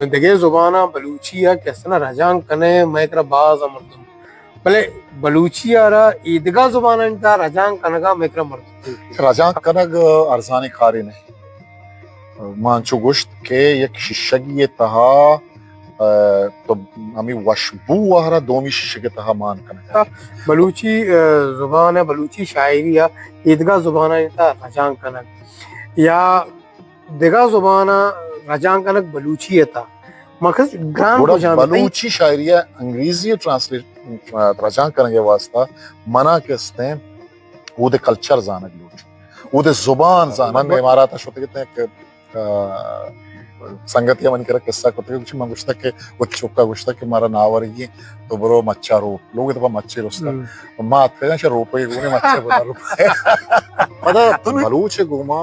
دگہ زباناں بلوچی ءَ کہ استنا رجانک کنئے، مئے کرا باز ءَ مردم، بلے بلوچی ءَ را ایدگہ زبانانی تہا رجانک کنگا مئے کرا مردم۔ رجانک کنگ ارزانیں کارے نہ۔ من چو گوشت کہ یک شیشگی ءِ تہا، ءَ، تو ہمے وشبو ءَ را دومی شیشگ ءِ تہا مان کنگ۔ بلوچی، ءَ، زبان ءَ، بلوچی شاعری ءَ ایدگہ زبانانی تہا رجانک کنگ یا دگہ زباناں رجانک کنگ بلوچی ءِ تہا مکس گران گڑا کجام تئی؟ بلوچی شاعری ءَ انگریزی ءَ ٹرانسلیٹ، رجانک کنگ ءِ واسطہ منا کہ استیں اود ءِ کلچر زانگ لوٹ، اود ءِ زبان زانگ۔ من امارات ءَ شتگ اتیں کہ، آ، سنگتے ءَ منی کرا قصہ کتگ، گوشی من گوشتگ کہ وتی چکا گوشتگ کہ مارا ناورگی تو برو مچا روپ، لوگ تو پا مچے رستا۔ ہم۔ ما اتکگاں چہ روپے گونے مچے بنا روپ۔ پدا بلوچ ءِ گوما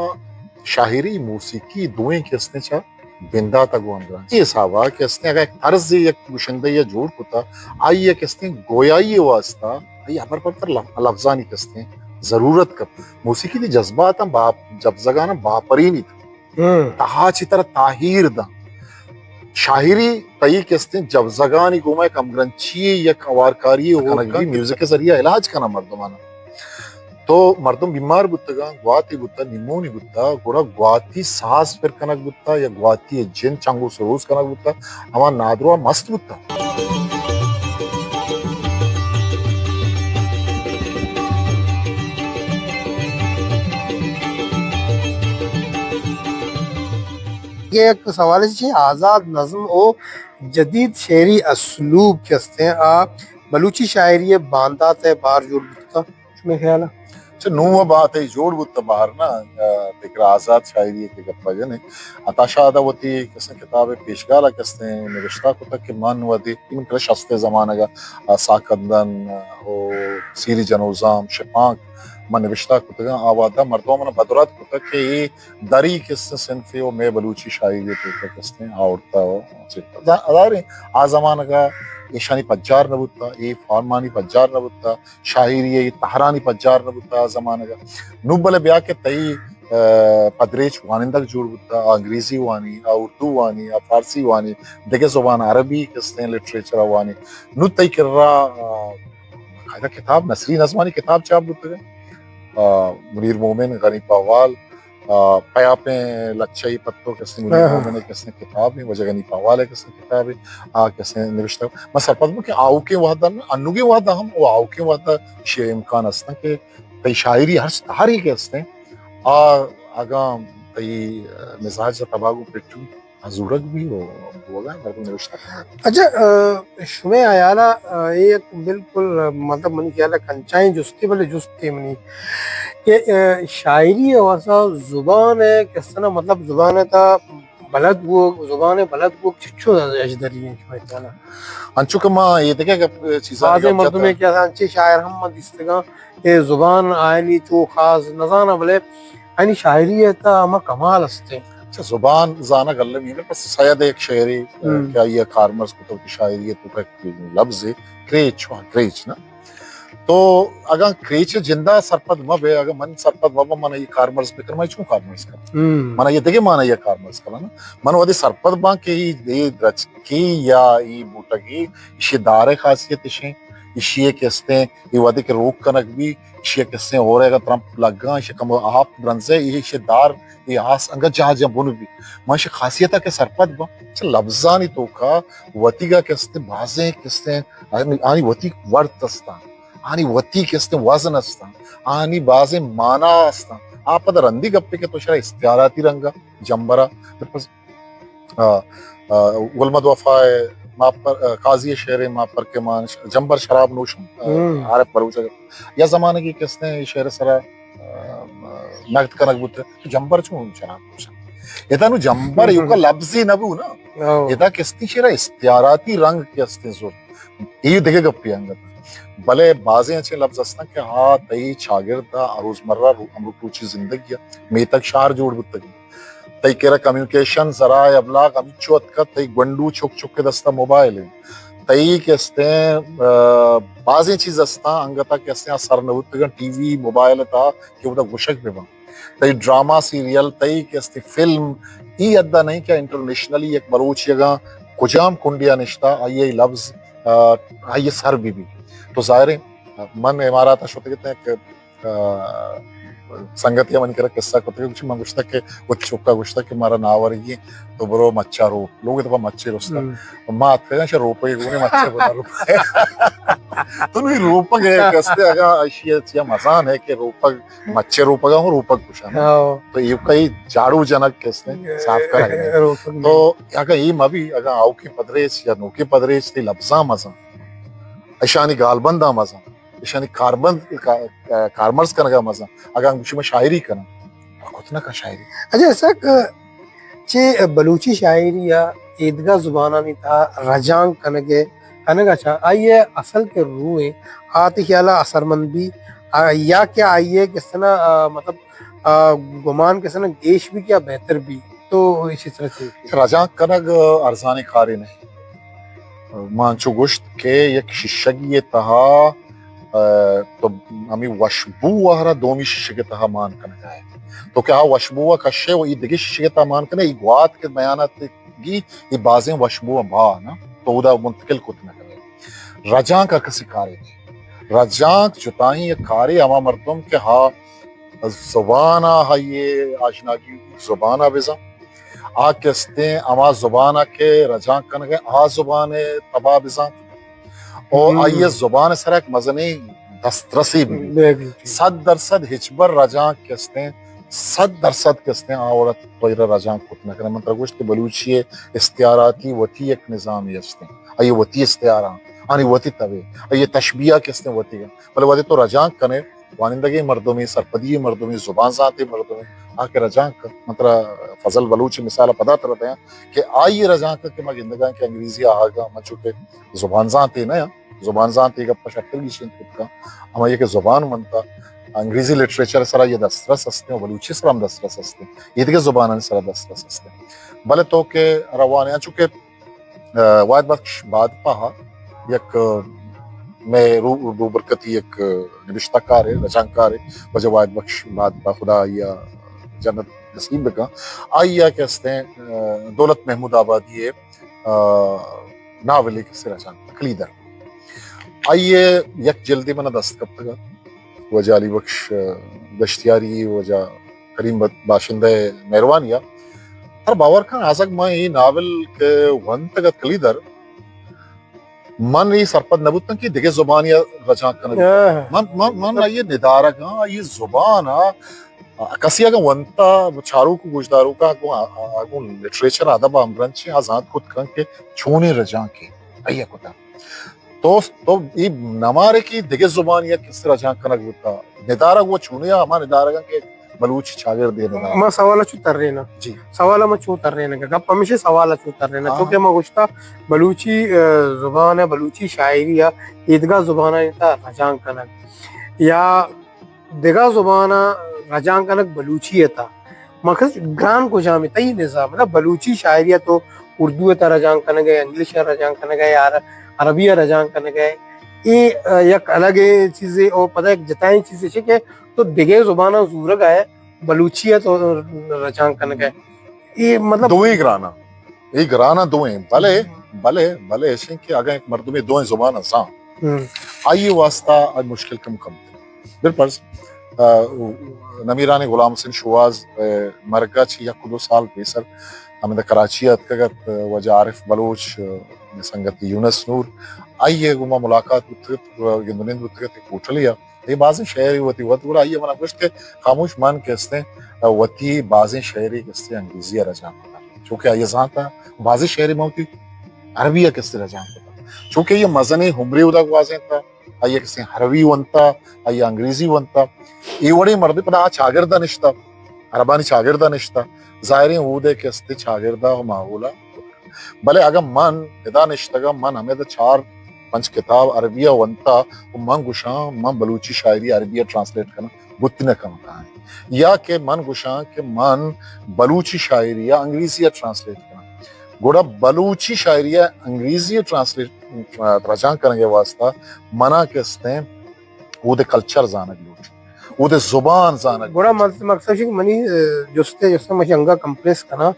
شاعری، موسیقی دوئیں کہ استیں چا بندات ءَ گوں ہمگرنچ۔ اے حساب ءَ کہ استیں اگاں یک طرز یک گشندہ ءَ جوڑ کتا، آئی ءَ کہ استیں گویائی ءِ واسطہ آئی ءَ ہبر پر تر لف-، لفظانی کہ استیں ضرورت کپ۔ موسیقی دی جذباتاں باپ-، جبزگاناں باپرینی تہا چی ترا تاہیر داں۔ شاعری تئی کہ استیں جبزگانی گوما یک ہمگرنچی، یک ہوارکاری ہو کنگ بی، میوزک ءِ ذریعہ علاج کناں مردماناں۔ تو مردم بیمار بوتگاں، گواتے بوتا، نیمونی بوتا، گڑا گواتی ساز پر کنگ بوتا یا گواتی جند چنگ و سروز کنگ بوتا، ہما نادروا مست بوتا۔ یہ ایک سوال ہے جی، آزاد نظم و جدید شعری اسلوب کہ استیں آ بلوچی شاعری باندات ءِ بار جوڑ بوتا۔ شمئے خیال ءَ؟ چہ نوں ءَ بات ءَ جوڑ بوت بہر نہ، آ، تکرا آزاد شاعری ءِ کہ گپ ءَ جنیں۔ عطا شاد ءَ وتی کسیں کتاب ءِ پیشگال ءَ کستیں نبشتہ کتگ کہ من وہدے من کرا شست ءِ زمانگ ءَ، آ، ساکندن، آ، او سیری جنوزام، شپانک من نبشتہ کتگاں۔ آ وہد ءَ مردم من بدرات کتگ کہ اے دری کستیں صنفے و مئے بلوچی شاعری ءِ توکا کستیں آورتہ و چہ ظاہریں آ زمانگ ءَ ایشانی پجار نہ بوتا، اے فارمانی پجار نہ بوتا۔ شاعری ءِ تہرانی پجار نہ بوتا آ زمانگ ءَ۔ نوں بلے بیا کہ تئی، آ، پدریچ وانندگ جوڑ بوتا، آ انگریزی وانی، آ اردو وانی، آ فارسی وانی، دگہ زبان عربی کستیں لٹریچر ءَ وانی۔ نوں تئی کرا، آ، باقاعدہ کتاب، نثری نظمانی کتاب چاپ بوتگ۔ آ، منیر مومن، غنی پاوال، آ، پیاپیں لچہ ءِ پتو کسیں منیر ہاں، ہاں۔ مومن ءِ کسیں کتابے، واجہ غنی پاوال ءِ کسیں کتابے، آ کسیں نبشتہ۔ من سرپد بوں کہ آؤکیں وہد ءَ، انوگیں وہد ءَ ہم، او آؤکیں وہد ءَ ایشی ءِ امکان استاں کہ تئی شاعری ہرچ تہرے کہ استیں، آ اگاں تئی مزاج ءَ تباہ گوں پٹو، آ زورگ بی و بوگا مردم نبشتہ کنگ۔ اچھا، آ، شمئے ہیال ءَ، آ، اے یک بالکل، آ، مطلب منی خیال ءَ کنچائیں جستے، بلے جستے منی کہ، آ، شاعری ءِ واسطہ زبان ءِ کسنا، مطلب زبان ءِ تہا بلد بوگ، زبان ءِ بلد بوگ چچو اجدری ایں شمئے خیال ءَ؟ انچو کہ ما اے دگہ گپ، چیزانی بازیں گپ مردمے جتا۔ کہ انچیں شاعر ہم ما دیستگاں کہ زبان آیانی چو خاص نزاناں، بلے آیانی شاعری ءِ تہا ہما کمال استیں۔ اچھا، زبان زانگ المی نہ، بس سید ءِ یک شعرے، ہم۔ کہ آئی ءَ کارمرز کتگ کہ شاعری ءِ توکا لبزے کریچ، ہاں، کریچ نہ۔ تو اگاں کریچ ءِ جندا سرپد مہ بئے، اگاں من سرپد مہ باں، من آئی ءَ کارمرز بکناں، من چون کارمرز کناں؟ ہم۔ من آئی ءَ دگہ معنی ءَ کارمرز کناں نا۔ من وہدے سرپد باں کہ اے، اے درچکے یا اے بوٹگے، ایشی ءِ دار ءِ خاصیت ایش ایں، ایشی ءِ کہ استیں اے وہدے کہ روک کنگ بی، ایشی ءَ کسیں ہورے اگاں ترمپ لگاں، ایشی ءَ کمو آپ برنزے، ایشی ءِ دار، اے آس انگت جہاں جہاں بن بی۔ من ایشی خاصیت ءَ کہ سرپد باں، چہ لبزانی توکا وتیگا کستیں بازیں کستیں آنی، آنی وتی ورت استاں، آنی وتی کستیں وزن استاں، آنی بازیں مانا استاں۔ آ پدا رندی گپے کہ تو شرا استعاراتی رنگا جمبرا آ، آ، گل محمد وفا ءِ ما پر، آ، قاضی ءِ شعر ءَ ما پر کہ مان ش-، جمبر شراب نوشم، آ، ہم۔ عارف بلوچ ءَ یا زمانگے کستیں شعر ءِ سرا، آ، نقد کنگ بوت، تو جمبر چون شراب نوشم؟ ادا نو جمبر ایوکا لبزے نہ بو نا۔ ہاں۔ ادا کستیں شعر ءَ استعاراتی رنگ کہ استیں زرت۔ اے دگہ گپے انگت۔ بلے بازیں انچیں لبز استاں کہ آ تئی چاگرد ءَ روزمرہ رو-، امروچی زندگی ءَ میتگ شہر جوڑ بوتگ۔ تئی کرا کمیونیکیشن، ذرائع ابلاغ ہمینچو اتکت، تئی گونڈو چک چک ءِ دستا موبائل انت۔ تئی کہ استیں، آ، بازیں چیز استاں، انگتا کہ استیں آ سر نہ بوتگاں ٹی وی، موبائل ءِ تہا کہ اودا گوشگ بہ باں۔ تئی ڈرامہ، سیریل، تئی کہ استیں فلم، ای حد ء نہیں کہ انٹرنیشنلی یک بلوچی اگاں کجام کنڈیا نشتا، آئی ء لفظ، آ، آئی ء سر بی بی۔ تو ظاہر ہے، من امارات ء شتگ اتاں کہ، آ، سنگتی ء منی کرا قصہ کتگ، گوشی من گوشتگ کہ وتی چکا گوشتگ کہ مارا ناورگی تو برو مچا روپ، لوگ دپا مچے رستا۔ ہم۔ ما اتکگاں چہ روپے گونے مچے بنا روپ۔ تو نی روپگ ہے کستے اگا اشیا چیا مزان ہے کہ روپگ مچے روپگا ہوں روپگ کشان۔ ہاں۔ تو ایوکا ای جاڑو جنک کستے صاف کرگ ہے۔ روپگ تو اگا ای مبی، اگا آؤکیں پدریچ یا نوکیں پدریچ تی لبزاں مزان، اشانی گالبنداں مزان، اشانی کاربند، کا-، کارمرز کنگا مزان، اگا گوشی من شاعری کناں، کت نہ کن شاعری۔ اچھا، سک چہ بلوچی شاعری یا ایدگہ زبانانی تہا رجانک کنگ ء، کنگ ء چہ آئی ء اصل کہ روح ء آ تئی خیال ء اثرمند بی، آ، یا کہ آئی ء کسنا، آ، مطلب، آ، گمان کسنا گیش بی کہ آ بہتر بی؟ تو ایشی سرا چی؟ رجانک کنگ ارزانیں کارے نہ۔ من چو گوشت کہ یک شیشگی ء تہا، آ، تو ہمے وشبو ء را دومی شیشگ ء تہا مان کنگ ء۔ تو کہ آ وشبو ء کشے و ای دگہ شیشگ ء تہا مان کنے، ای گوات کہ میانات گی، ای بازیں وشبو ء با نا، تو اودا منتقل کت نہ کنے۔ رجانک ء کسی کارے نہ۔ رجانک جتائیں یک کارے ہما مردم کہ ہا زبان ء ہائیے آشناگی زبان ء بزاں۔ آ کستیں ہما زبان ء کہ رجانک کنگ ء آ زبان ء تبا بزاں۔ او ہم۔ آئی ء زبان ء سرا یک مزنیں دسترسی بہ بیت۔ بہ بیت۔ صد درصد ہچبر رجانک کستیں، صد درصد کستیں آ وڑا تو ایرا رجانک کت نہ کنے۔ من ترا گوشت کہ بلوچی ء استعاراتی وتی یک نظامی استیں۔ آئی ء وتی استعارہ، آنی وتی تبے، آئی ء تشبیہ کستیں وتی۔ بلے وہدے تو رجانک کنے، وانندگیں مردمے، سرپدی مردمے، زبان زانتے مردمے، آ کہ رجانک، من ترا فضل بلوچ مثال پدا ترا دیاں کہ آئی رجانک کہ ما گندگاں کہ انگریزی آہگا، من چونکہ زبان زانتے نہ آں، زبان زانتے گپ شرتر گیشین کتکاں، ہمائی کہ زبان ونتا، انگریزی لٹریچر سرا یہ دسترس ہستیں و بلوچی سرا ہم دسترس ہستیں، یہ دیگہ زبانانی سرا دسترس ہستیں۔ بلے تو کہ روانے، چونکہ آ، واحد بخش بادپاہ یک، آ، مئے رو-، روبرکتی یک، آ، نبشتہ کارے، رجانکارے، واجہ واحد بخش بادپاہ، خدا آئی ء جنت نصیب بکن۔ آئی ء کہ استیں، آ، دولت محمود آبادی ء، آ، ناولے کہ استیں رجانک کلیدر۔ آئی ء یک جلدے من دست کپتگ ات۔ واجہ علی بخش دشتیاری، واجہ کریم باشندہ ء مہروانی ء۔ ترا باور کن آزگ من اے ناول کہ ونتگ ات کلیدر، من اے سرپد نہ بوتاں کہ دگہ زبانی ء رجانک کنگ۔ ہاں۔ من، من، من آئی ء ندارگاں، آئی ء زبان ء کسی اگاں ونتا، چاروک و گوشداروکاں اگاں، اگاں لٹریچر ادب ء ہمگرنچیں آ زانت کت کن کہ چونیں رجانکے آئی ء کتا۔ تو، تو ای نمارے کہ دگہ زبان یک کسے رجانک کنگ بوتا، ندارگ و چونیا ہما ندارگاں کہ بلوچی چاگردے ندارگ۔ ما سوال چو تریناں۔ جی۔ سوال ما چو تریناں، گپ ہمیشہ سوال چو تریناں۔ ہاں۔ چونکہ ما گوشتا بلوچی، آ، زبان ء، بلوچی شاعری ء ایدگہ زبانانی تہا رجانک کنگ یا دگہ زباناں رجانک کنگ بلوچی ء تہا مخصوص گران کجام ء تئی نظام ء؟ بلوچی شاعری ء تو اردو ء تہا رجانک کنگ ء، انگلش ء رجانک کنگ ء، یا عر-، عربی ء رجانک کنگ ء، اے، آ، یک الگ چیزے اور پدا یک جتائیں چیزے چے کہ تو دگہ زباناں زورگ ء بلوچی ء تو رجانک کنگ ء۔ اے مطلب دوئیں گراناں۔ اے گراناں دوئیں، بلے، ہم۔ بلے، بلے ایشیں کہ اگاں یک مردمے دوئیں زباناں زان، ہم۔ آئی واسطہ آ مشکل کم کم۔ بالفرض، آ، نمیرانیں غلام حسین شوہاز، آ، مرگ ء چہ یک دو سال پیسر ہمدا کراچی ء اتکگ ات، واجہ عارف بلوچ، آ، سنگت یونس نور، آئی ء گوما ملاقات بوتگ ات، گند و نند بوتگ ات، یک ہوٹلے ء۔ اے بازیں شعرے وتی وت، گڑا آئی ء منا گوشت کہ خاموش، من کہ استیں وتی بازیں شعرے کہ استیں انگریزی ء رجانک کتگ، چونکہ آئی ء زانت ء بازیں شعرے من وتی عربی ء کہ استیں رجانک کتگ، چونکہ آئی ء مزنیں عمرے اودا گوازینتگ، آئی ء کہ استیں عربی ونتگ، آئی ء انگریزی ونتگ۔ اے وڑیں مردے پدا آ چاگرد ء نشتگ، عربانی چاگرد ء نشتگ، ظاہریں اود ء کہ استیں چاگرد ء ماحول ء بلے اگاں من ادا نشتگاں، من ہمے ادا چار پنچ کتاب عربی ء ونتا و من گوشاں، من بلوچی شاعری عربی ء ٹرانسلیٹ کناں، بوت نہ کنت۔ یا کہ من گوشاں کہ من بلوچی شاعری ء انگریزی ء ٹرانسلیٹ کناں، گڑا بلوچی شاعری ء انگریزی ء ٹرانسلیٹ، رجانک کنگ ء واسطہ منا کہ استیں اود ء کلچر زانگ لوٹ۔ اود ءِ زبان زانگ۔ گڑا مقصد، مقصد کہ منی، آ، جست ءِ، جست ءَ من انگا کمپریس کناں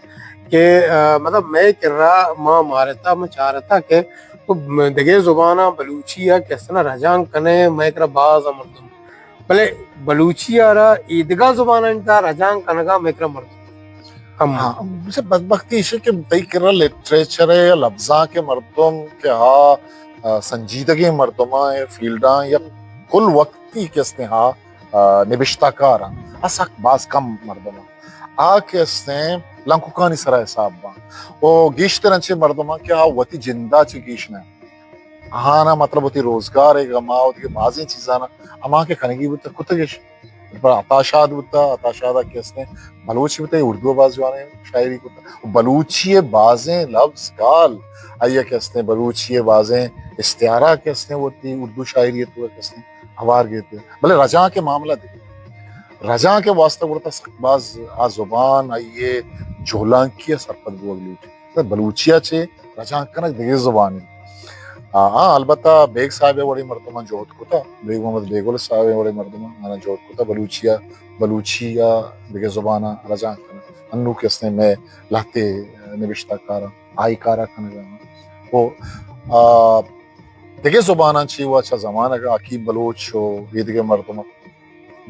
کہ، آ، مطلب، مئے کرا ما مارتا، ما چارتا کہ دگہ زباناں بلوچی ءَ کسنا رجانک کنئے، مئے کرا باز مردم، بلے بلوچی ءَ را ایدگہ زبانانی تہا رجانک کنگا مئے کرا مردم کم۔ ہاں، بس بدبختی ایش کہ تئی کرا لٹریچر ءِ یا لبزانک ءِ مردم کہ آ، آ، سنجیدگیں مردماں ءِ فیلڈاں یا کل وقتی کہ استیں آ، آ، نبشتہ کاراں، آ سک باز کم مردماں۔ آ کہ استیں لنککانی سرا حساب باں۔ او گیشتر انچیں مردماں کہ آ وتی جندا چہ گیش نہ۔ آہانا مطلب وتی روزگار ءِ گما، وتی بازیں چیزانا ہما کہ کنگی بوتا کتگش۔ پر عطا شاد بوتا، عطا شاد کہ استیں بلوچی بوتا، اردو باز جوانیں شاعری کتا۔ بلوچی ءِ بازیں لبز گال، آئی کہ استیں بلوچی ءِ بازیں استعارہ کہ استیں وتی اردو شاعری ءِ تو کہ استیں ہوار گیتے۔ بلے رجانک ءِ معاملہ دگہ۔ رجانک ءِ واسطہ گڑا سک باز آ زبان آئی ءِ جہلانکی ءَ سرپد بوگ لوٹی۔ بلوچی ءَ چہ رجانک کنگ دگہ زبانے۔ آ، آ، البتہ بیگ صاحب ءِ وڑیں مردماں جہد کتا، بیگ محمد بیگل صاحب ءِ وڑیں مردماں آناں جہد کتا، بلوچی ءَ، بلوچی ءَ دگہ زباناں رجانک کنگ۔ انو کہ استیں مئے لہتے نبشتہ کاراں آئی کارا کنگا۔ او، آ، دگہ زباناں چی وا چہ زمانگ ءَ عقیب بلوچ و ایدگہ مردم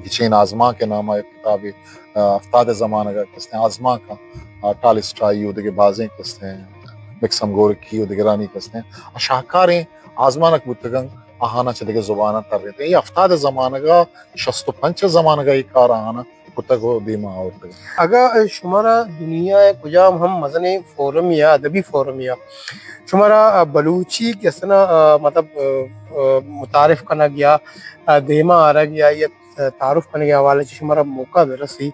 گچین آزمانک ءِ نام ءَ یک کتابے، آ، ہفتاد ءِ زمانگ ءَ کستیں آزمانک ءَ، آ، ٹالسٹائی و دگہ بازیں کستیں مکسم گورکی و دگرانی کستیں آ شاہکاریں آزمانک بوتگن، آہاناں چہ دگہ زباناں ترینتگ۔ اے ہفتاد ءِ زمانگ ءَ، شست و پنچ ءِ زمانگ ءَ اے کار آہاناں کتگ و دیما آورتگ۔ اگاں شمارا دنیا ءِ کجام ہم مزنیں فورم یا ادبی فورم یا شمارا، آ، بلوچی کسنا، آ، مطلب، آ، آ، متعارف کنگ یا، آ، دیما آرگ یا یک، آ، تعارف کنگ ءِ حوالہ چہ شمارا موقع برسی،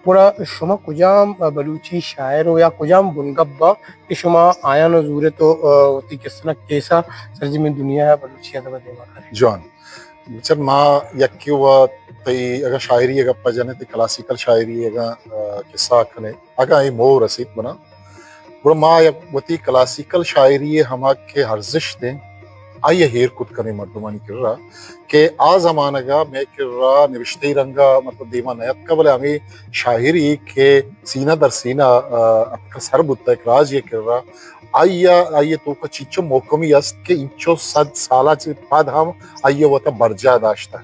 گڑا شما کجام، آ، بلوچی شاعر ہو یا کجام بنگپ با کہ شما آیاں زورت و، آ، وتی کسنا کیسا سرجمیں دنیا ءَ بلوچی ادب ءَ دیما کاری؟ جوان۔ بچار ما یکے و تئی اگاں شاعری ءِ گپ ءَ جنیں، تئی کلاسیکل شاعری ءِ اگاں، آ، قصہ کنے، اگاں اے موہ رسیت منا، گڑا ما یک وتی کلاسیکل شاعری ءِ ہما کہ ارزشت ایں، آئی ءَ ہیر کت کنیں مردمانی کرا کہ آ زمانگ ءَ مئے کرا نبشتہی رنگ ءَ مطلب دیما نیاتکا، بلے ہمے شاعری کہ سینہ در سینہ، آ، اتکا سر بوتا یک راجے ءِ کرا، آئی ءَ، آئی ءِ توکا چینچو محکمی است کہ اینچو صد سالا چہ پد ہم آئی ءَ وتا برجاہ داشتہ۔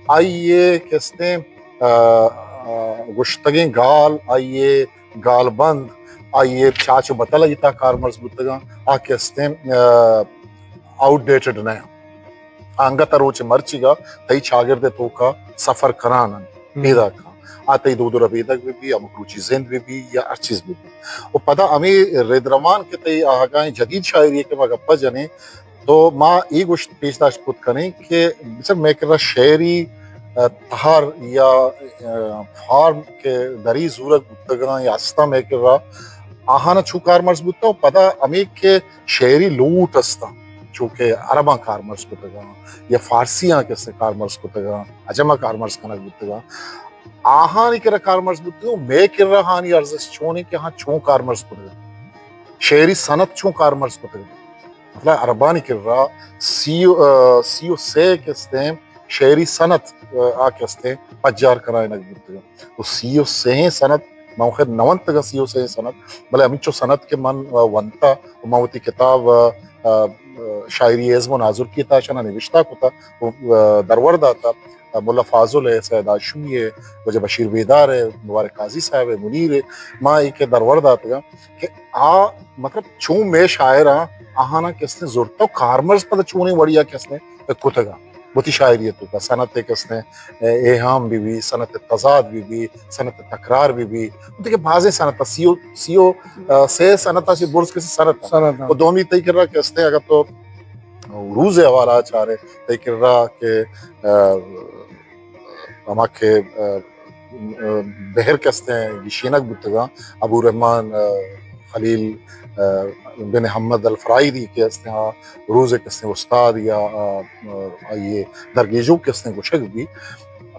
آئی ءِ کستیں، آ، آ، گوشتگیں گال، آئی ءِ گالبند، آئی ءِ چاچ و بتل آئی تہا کارمرز بوتگاں، آ کستیں، آ، آؤٹ ڈیٹڈ نہ انت۔ انگت ءَ روچ مرچیگا تئی چاگرد ءِ توکا سفر کنان انت، پیداک انت۔ آ تئی دود و ربیدگ بہ بی، ہمک روچی زند بہ بی یا ہر چیز بہ بی۔ و پدا ہمے رد روان کہ تئی آہگائیں جدید شاعری کہ ما گپا جنیں، تو ما اے گوشت پیش داشت کت کنیں کہ بچار مئے کرا شعری، آ، تہر یا، آ، فارم کہ دری زورگ بوتگاں یا ہستاں مئے کرا، آہانا چو کارمرز بوتا و پدا ہمے کہ شعری لوٹ استاں، چو کہ عرباں کارمرز کتگاں یا فارسیاں کسے کارمرز کتگاں، عجماں کارمرز کنگ بوتگاں، آہانی کرا کارمرز بوتگاں و مئے کرا آہانی ارزشت چونیں کہ آہاں چون کارمرز کتگاں، شعری صنعت چون کارمرز کتگاں۔ مطلب عربانی کرا سی و، آ، سی و سے کستیں شعری صنعت، آ، آ کستیں پجار کنائینگ بوتگاں۔ و سی و سہیں صنعت، ما خیر نونتگاں سی و سہیں صنعت، بلے ہمینچو صنعت کہ من، آ، ونتا و من وتی کتاب، آ، آ، شاعری ازم و نازرکی تہا اشانا نبشتہ کتا و، آ، درور داتا، آ، ملا فاضل ءِ، سید ہاشمی ءِ، واجہ بشیر بیدار ءِ، مبارک قاضی صاحب ءِ، منیر ءِ، ما اے کہ درور داتگاں کہ آ مطلب چون مئے شاعراں آہاناں کستیں زرتا و کارمرز پدا چونیں وڑیا کستیں کتگاں۔ وتی شاعری ءِ توکا صنعت ءِ کستیں ایہام بہ بی، صنعت ءِ تضاد بہ بی، صنعت ءِ تکرار بہ بی۔ وتی کہ بازیں صنعت ءَ سی و، سی و، آ، سے صنعت ءَ چہ برز کسی صنعت ءَ۔ صنعت ءَ۔ و دومی تئی کرا کستیں اگر تو عروض ءِ حوالہ ءَ چارے، تئی کرا کہ، آ، ہما کہ، آ، بحر کہ استیں گیشینگ بوتگاں، ابو رحمان، آ، خلیل، آ، بن حمد الفرائیدی کہ استیں، آ، عروض ءِ کہ استیں استاد یا، آ، آ، آئی ءِ درگیجوک کہ استیں گوشگ بی۔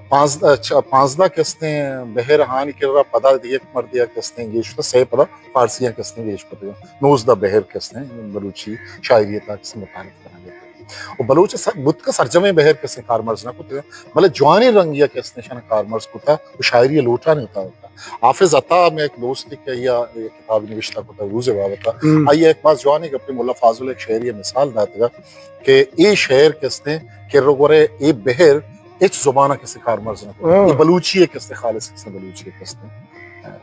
پانزدہ، چ-، پانزدہ کہ استیں بحر ہانی کرا، پدا یک مردے کہ استیں گیشتر، سئے پدا فارسیاں کہ استیں گیش کتگاں۔ نوزدہ بحر کہ استیں بلوچی شاعری ءِ تہا کہ استیں متعارف کنگ بوتگ۔ و بلوچ ء سر-، بوتکا سرجمیں بحر کسیں کارمرز نہ کتگا، بلے جوانیں رنگی ء کسیں شان کارمرز کتا و شاعری ء لوٹانی اتاوتا۔ حافظ عطا میں ایک دوستی کہ یا ایک کتاب نوشتہ کتا روز بابتا۔ ہم۔ آئی ایک باز جوانی گپے ملا فاضل ایک شعری مثال داتگا کہ اے شعر کسیں کہ رگورے اے بحر ہچ زبان کسے کارمرز نہ کتا۔ ہاں۔ اے بلوچی کسے خالص کسے بلوچی کسے۔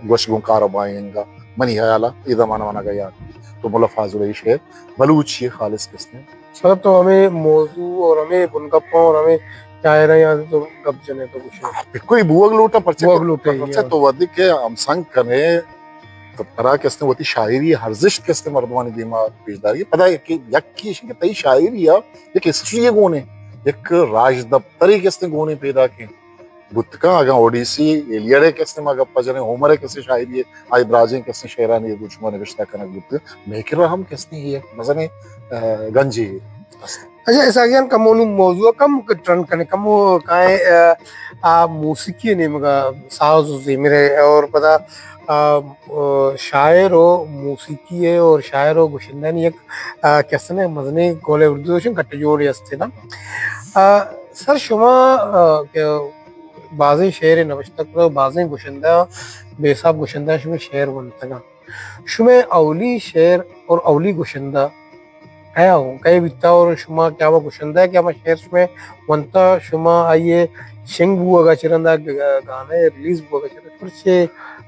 گوش گوں کاربائیں انگا منی خیال ء اے زمانہ وانگا یاد۔ تو ملا فاضل اے شعر بلوچی خالص کسے۔ سر تو ہمیں موضوع اور ہمیں بنگپاں اور ہمیں شاعریں یہاں تو گپ جنے تو کچھ۔ بالکل بوگ لوٹا پرچہ بوگ لوٹا ہی پرچہ ہے۔ تو ودی کہ ہم سنگ کنے تو ترا کستے وتی شاعری ارزشت کستے مردمانی دیما پیش داری۔ پدا یک، یکی ایش کہ تئی شاعری ء یک ہسٹری گونے، یک راج دفتری کستے گونے پیدا کے۔ بوت کنت، اگاں اوڈیسی ایلیڈ ء کسے ما گپ ء جنیں، ہومر ء کسے شاعری ء آئی دراجیں کسے شعرانی ء گوں شما نبشتہ کنگ بوت، مئے کرا ہم کسے یک مزنیں، آ، گنجے است۔ اچھا، اسحاق جان، کمو نوں موضوع ء کم ٹرن کنیں، کمو کائیں، آ، آ، موسیقی ء نیمگ ء ساز و زیمر ء اور پدا، آ، آ، شاعر و موسیقی ء اور شاعر و گشندہ نی یک، آ، کسے مزنیں قول اردو دوشن گٹ جوڑے است نا۔ آ، سر شما، آ، کہ بازیں شعرے نبشتہ کتگ، بازیں گشندہ، بے حساب گشندہ شمئے شعر ونتگ انت۔ شمئے اولی شعر اور اولی گشندہ کئے اوں؟ کئے بیتا اور شما کہ ہما گشندہ کہ ہما شعر شمئے ونتا، شما آئیے شنگ بوگا چہ رندا، گ-، گانا ریلیز بوگا چہ رندا، پرچے،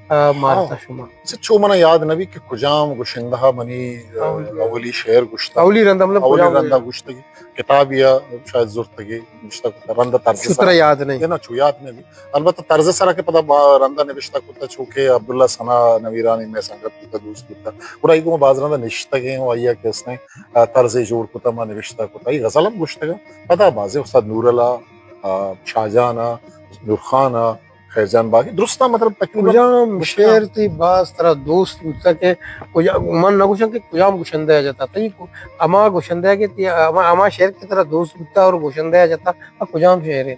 آ، ہاں۔ مارتا شما؟ اچھا، چو منا یاد نہ بی کہ کجام گشندہ منی، آ، اولی۔ اولی شعر گشتا۔ اولی رندا مطلب اولی کجام رندا گشتا؟ گشتگی۔ کتابی ء شاید زرتگی، نشتہ کتا، رند ء طرز چو ترا سرا۔ یاد نہیں؟ اے نا، چو یاد نہ بی۔ البتہ طرز سرا کہ پدا با-، رند ء نبشتہ کتا، چو کہ عبداللہ ثنا نویرانی مئے سنگت بوتا، دوست بوتا۔ گڑا ای گوں باز رند ء نشتگیں و آئی ء کسے، آ، طرزے جوڑ کتا، ما نبشتہ کتا۔ ای غزل ہم گشتگا۔ پدا بازیں استاد نورل ء، آ، شاہجان ء، نورخان ء، خیر جان باغی، درستاں مطلب تقریباً کجام گوشتگاں۔ شعر تئی باز ترا دوست بوتا کہ کجا-، من نہ گوشاں کہ کجام گشندہ ء جتا، تئی کو-، ہما گشندہ کہ تئی ہما، ہما شعر کہ ترا دوست بوتا اور گشندہ ء جتا، آ کجام شعر ہے؟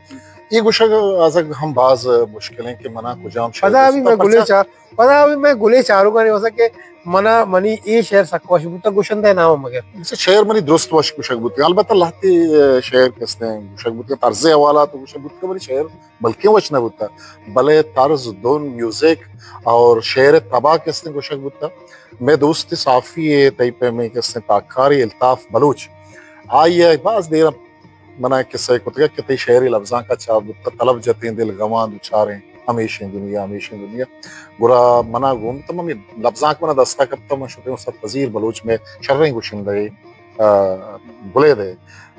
یہ گوشگ آزگ ہم باز مشکل ہیں کہ منا کجام شعر پدا دوست بھی بوتا، میں گلے پرچا چا-، پدا بھی میں گلے چاروکانی واسطہ کہ منا منی اے شعر سک وش بوتا، گشندہ ء نام مگر۔ شعر منی درست وش گوشگ بوتا، البتہ لہتے شعر کستے گوشگ بوتا، طرز حوالہ تو گوشگ بوتا، منی شعر بلکیں وش نہ بوتا، بلے طرز، دھن، میوزک اور شعر ء تبا کسے گوشگ بوتا۔ مئے دوست صحافی ء تئی پیمیں کسے تاککارے الطاف بلوچ، آئی ء باز دیر منا کسہ کتگ کہ تئی شعری لبزانک ء چاپ بوتا، طلب جتیں دل گواں دوچاریں، ہمیشیں دنیا، ہمیشیں دنیا۔ گڑا منا گوں تمامی لبزانک منا دستا کپتا، من شتیں استاد پذیر بلوچ مئے شریں گشندہ ء، آ، بلید ء۔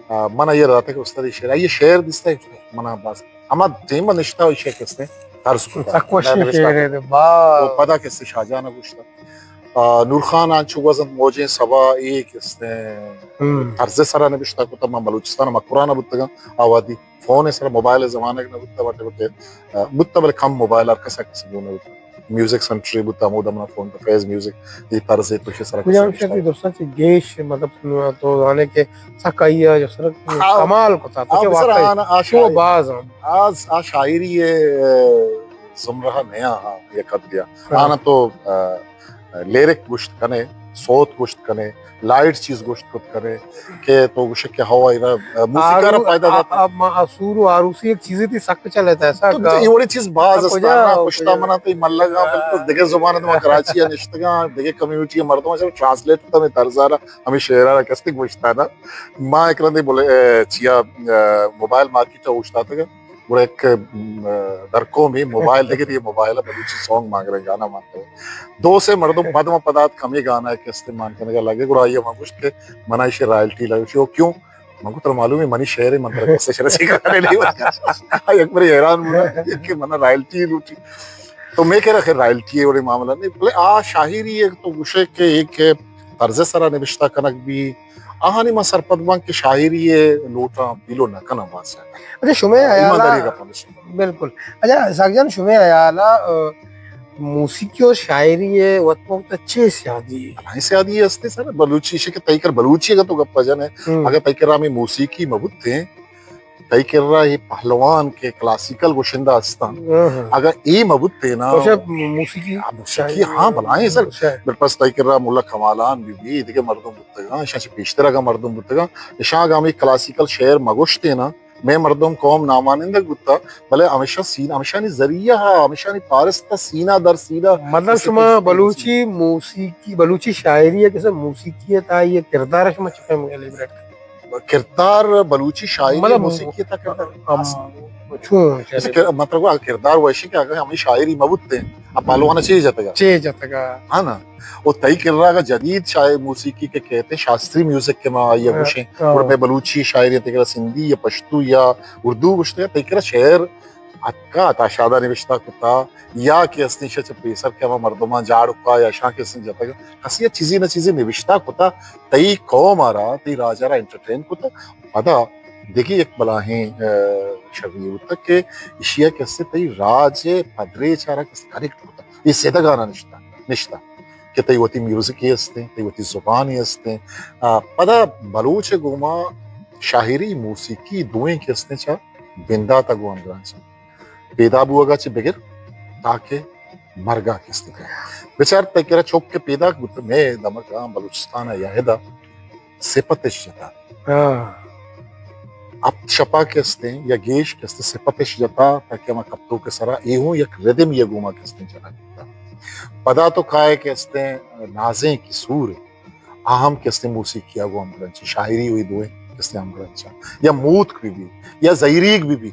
آ، منا یہ داتا کہ استاد یہ شعر، یہ شعر دستا منا باز ہما ٹیم ء نشتہ و ایشی ء کستے طرز کتا۔ سک وشیں شعرے دے، باز۔ و پدا کستے شاہجان ء گوشتا۔ آ، نورخان آنچو گوزنت موجیں سبا، اے کستے ہم۔ طرز سرا نبشتہ کتا۔ من بلوچستان ء مکران ء بوتگاں، آوادی فون ء سرا، موبائل ء زمانگ نہ بوتا، وٹے وٹے، آ، بوتا بلے کم موبائل ہر کسا کسی گون نہ بوتا۔ میوزک سنٹرے بوتا، ہمودا منا فون تا فیض میوزک، اے طرز ء تو ایشی سرا کجام کستے شعر نبشتہ۔ تئی درستاں چہ گیش، مطلب، تو زانے کہ سک آئی ء جو سر ہاں۔ کمال کتا، تو ہاں، کہ بسر واقعی آن، آ تو شاعری، باز ہم۔ آز، آ شاعری ء زمرہ نیا ہاں یک حد دیا۔ ہاں۔ آنا تو، آ، لیرک گوشت کنے، صوت گوشت کنے، لائٹ چیز گوشت کت کنے کہ تو گوشے کہ ہوا ایرا، آ، موسیقار آرو-، فائدہ آ-، داتا۔ آ-، ما-، آ سور و آروسی ایک چیزی تھی سک چلے تھا ایسا تو گا۔ یہ وڑی چیز باز تو است کجا نا، ہو، پشتا کجا؟ منا تو ملگا، بالکل دگہ زبان تو کراچی ء نشتگا، دگہ کمیونٹی مردم ٹرانسلیٹ تو میں طرزارا ہمیں شعرا کستے گوشتا نا۔ ما ایک رندے بولے، اے، چیا، اے، موبائل مارکیٹ ء اوشتاتگ، گڑا یک، م، درکومی موبائل دگہ، یہ موبائل ء بلوچی سانگ مانگ رہے، گانا مانگ رہے۔ دو سے مردم پد ما پدات کمی گانا کہ استعمال کنگا لگے، گڑا آئی ء ما گوشت کہ منا ایشی رائلٹی لگے۔ او کیوں؟ من گو ترا معلوم ہے منی شعر ہے، من ترا کسے شعر سے گانے نہیں بتا۔ یک بری حیران ہوا کہ منا رائلٹی لوٹی۔ تو میں کہہ رہا خیر رائلٹی ہے اور معاملہ نہیں، بلے آ شاعری ہے تو گوشے کہ ایک طرز سرا نبشتہ کنک بھی آہانی من سرپد باں کہ شاعری ء لوٹاں پیلو نہ کناں باسا۔ اچھا، شمئے ایمانداری خیالا گپ ہمیش۔ بالکل۔ اچھا، اسحاق جان، شمئے خیالا، آ، موسیقی اور شاعری ء وت پہ وت چے سیادی ہے؟ بلاہیں سیادی ہستے سر، بلوچی شے کہ تئی کر بلوچی اگر تو گپ جنے، ہم۔ اگر تئی کر ہمیں موسیقی مبوتے، تئی کرا اے پہلوان کہ کلاسیکل گشندہ ہستاں، ہاں، ہاں۔ اگاں اے مہ بوتیں نا، موسیقی، موسیقی، ہاں، بلائیں سر۔ بل پس تئی کرا ملا کمالان بی بی، دگہ مردم بوتگاں، اشاں چہ پیشتر اگاں مردم بوتگاں، اشاں اگاں ہمے کلاسیکل شعر مہ گوشتیں نا، مئے مردم قوم نامانندگ بوتا، بلے ہمیشہ سین، ہمیشانی ذریعہ ہا، ہمیشانی پارستا سینہ در سینہ۔ مطلب شما بلوچی موسیقی، بلوچی شاعری یا کسے موسیقی ہے تا یہ کردار شما چکم ایلیبریٹ کردار بلوچی شاعری مطلب، موسیقی تا کردار؟ ہم، چون؟ جیسے کہ، مطلب، وہ کردار ویسے کہ اگر ہمیں شاعری مبوتے، اب پہلوان چے جتگا؟ چے جتگا؟ ہاں نا؟ وہ تئی کرا اگر جدید شاعر موسیقی کے کہتے ہیں، شاستری میوزک کے ما یہ ہاں، گوشیں، ہاں۔ اور میں بلوچی شاعری تئی کرا سندھی یا پشتو یا اردو گوشتے ہیں، تئی کرا شعر اتکا تا شادا نوشتہ کتا، یا کہ استیں شہ چہ پیسر کہ ہما مردمان جاڑکا یا شاں کہ استیں جتگا، کسی چیزی نہ چیزی نوشتہ کتا، تئی قوم آرا، تئی راج آرا انٹرٹین کتا۔ پدا دگہ یک بلاہیں، آ، شری بوتگ کہ ایشیا کہ استیں تئی راج پدریچ آرا کہ کنیکٹ کتا۔ یہ سیدگانا نشتا، نشتا کہ تئی وتی میوزک ہی استیں، تئی وتی زبان ہی استیں۔ آ، پدا بلوچ گوما شاعری، موسیقی دوئیں کہ استیں چا بنداتا گوں ہمگرنچ۔ پیدا بوگا چہ بگر تاکہ مرگا کہ استیں۔ بچار تئی کرا چک کہ پیداک بوت، مئے دمگا بلوچستان یا ہدا سپتش جتا۔ ہاں۔ ہپت شپا کہ استیں یا گیش کہ استیں سپتش جتا، تاکہ ہما کپتو کے سرا اے ہوں یک ردم یہ گوما کہ استیں جنگ بوتا۔ پدا تو کائے کہ استیں نازیں کی سور، آ ہم کہ استیں موسیقی آ گوں ہمگرنچ، شاعری ہوئی دوئیں کہ استیں ہمگرنچ۔ یا موتک بی بی، یا زہیریگ بی بی،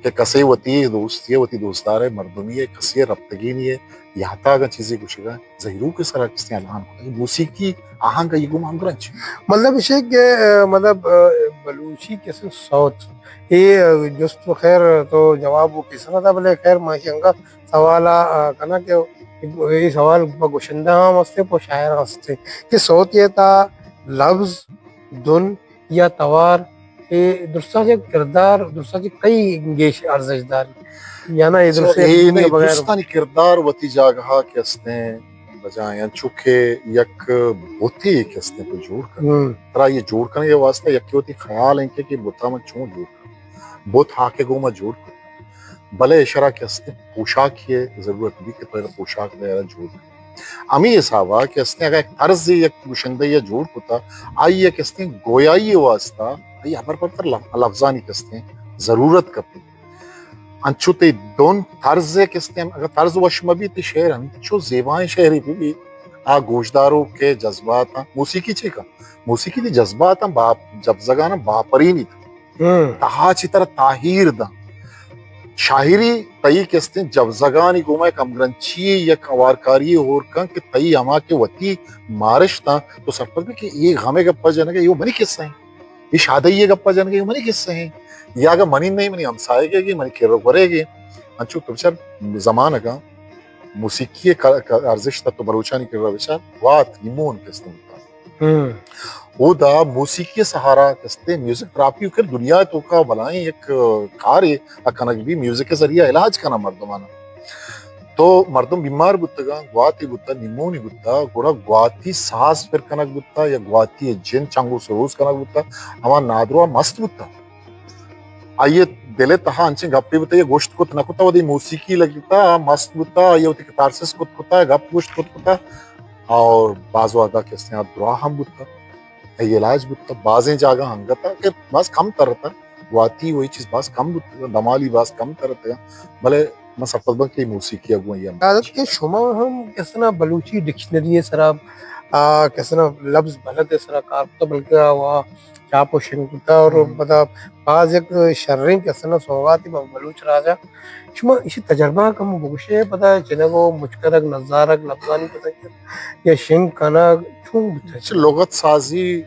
کہ کسے وتی دوستی ہے، وتی دوستدار ہے، مردمی ہے، کسی ربطگی نہیں ہے، یا تا اگاں چیزی گوشگا زہیروک سرا کہ استیں الان کتا۔ موسیقی آہنگ یہ گوں ہمگرنچ۔ مطلب اسے کہ، آ، مطلب، آ، بلوچی کسے صوت، یہ، آ، جست و خیر تو جواب وہ کس نہ تھا، بلے خیر ما شنگا سوال آ، آ، کنا کہ یہ سوال پہ گشندہ ہم ہستے، پہ شاعر ہستے کہ صوت یہ تا لفظ، دن یا توار، اے درساں چہ کردار، درساں چہ کئی گیش ارزش داری؟ یا نہ اے درساں اے نہ، بغیر درستانی کردار وتی جاگہا کہ استیں بجائیں، انچو کہ یک بوتے کہ استیں تو جوڑ کن۔ ہم۔ ترا یہ جوڑ کنگے واسطہ یکے وتی خیال ہیں کہ، کہ بوتا من چون جوڑ کن۔ بوت ہاکے گوما جوڑ کن۔ بلے اشرا کہ استیں پوشاکی ضرورت بی کہ تو پوشاک دے جوڑ کن۔ ہمے حسابا کہ استیں اگاں یک طرز یک گشندہ یا جوڑ کتا، آئی کہ استیں گویائی واسطہ، آئی ہبر پر تر لف-، لفظانی کہ استیں ضرورت کپی۔ انچو تئی دن طرز کہ استیں، اگاں طرز وش مبی، تئی شعر انچو زیبائیں شعری بی بی، آ گوشدارو کے جذبات، موسیقی چی کا؟ موسیقی تئی جذبات، باپ، جبزگان باپرینی۔ ہم۔ تہا چی ترا تاہیر داں۔ شاعری تئی کہ استیں جبزگانی گوما یک ہمگرنچی، یک ہوارکاری ہور کن کہ تئی ہما کہ وتی مارشتاں تو سرپد بی کہ اے غمے گپا جنگے، اے منی قصہ ہیں۔ اے شادئی گپا جنگے، اے منی قصہ ہیں۔ یا اگاں منی نہیں، منی ہمسائے گے، منی کر و گورے گے۔ انچو تو بچار زمانگا موسیقی کا، کا ارزش تا تو بلوچانی کرا بچار، گوات، نیمون کہ استیں۔ ہم۔ اودا موسیقی سہارا کہ استیں میوزک تھراپی کر دنیا تو کا بلائیں یک کارے کنگ بی، میوزک ذریعہ علاج کنا مردمانا۔ تو مردم بیمار بوتگا، گواتی بوتا، نیمونی بوتا، گڑا گواتی ساز پر کنگ بوتا یا گواتی جن چنگ و سروز کنگ بوتا، ہما نادروا مست بوتا۔ آئی دل تہا انچیں گپے بوتا، یہ گوشت کت نہ کتا، وتی موسیقی لگتا، مست بوتا، یہ وتی کتارسس کت کتا، گپ گوشت کت کتا، اور بعض وہدا کہ استیں درا ہم بوتا، اے علاج بوتا، بازیں جاگہ انگتا کہ باز کم تر تا، گواتی وہی چیز باز کم بوتا، دمالی باز کم تر تا، بلے من سرپد بن کہ موسیقی اگو یہ عادت کہ شما ہم کسنا بلوچی ڈکشنری سرا، آ، کسنا لفظ بلد سرا کار کتا، بلکہ آ چاپ و شنگ کتا اور ہم۔ پدا باز یک شریں کسنا سوغاتی بلوچ راجا۔ شما اسی تجربہ کم بگوشے، پدا چنگ و مچ کنگ، نزارگ، لفظانی پدا یا شنگ کنگ چون بوتا؟ اچھا، لغت سازی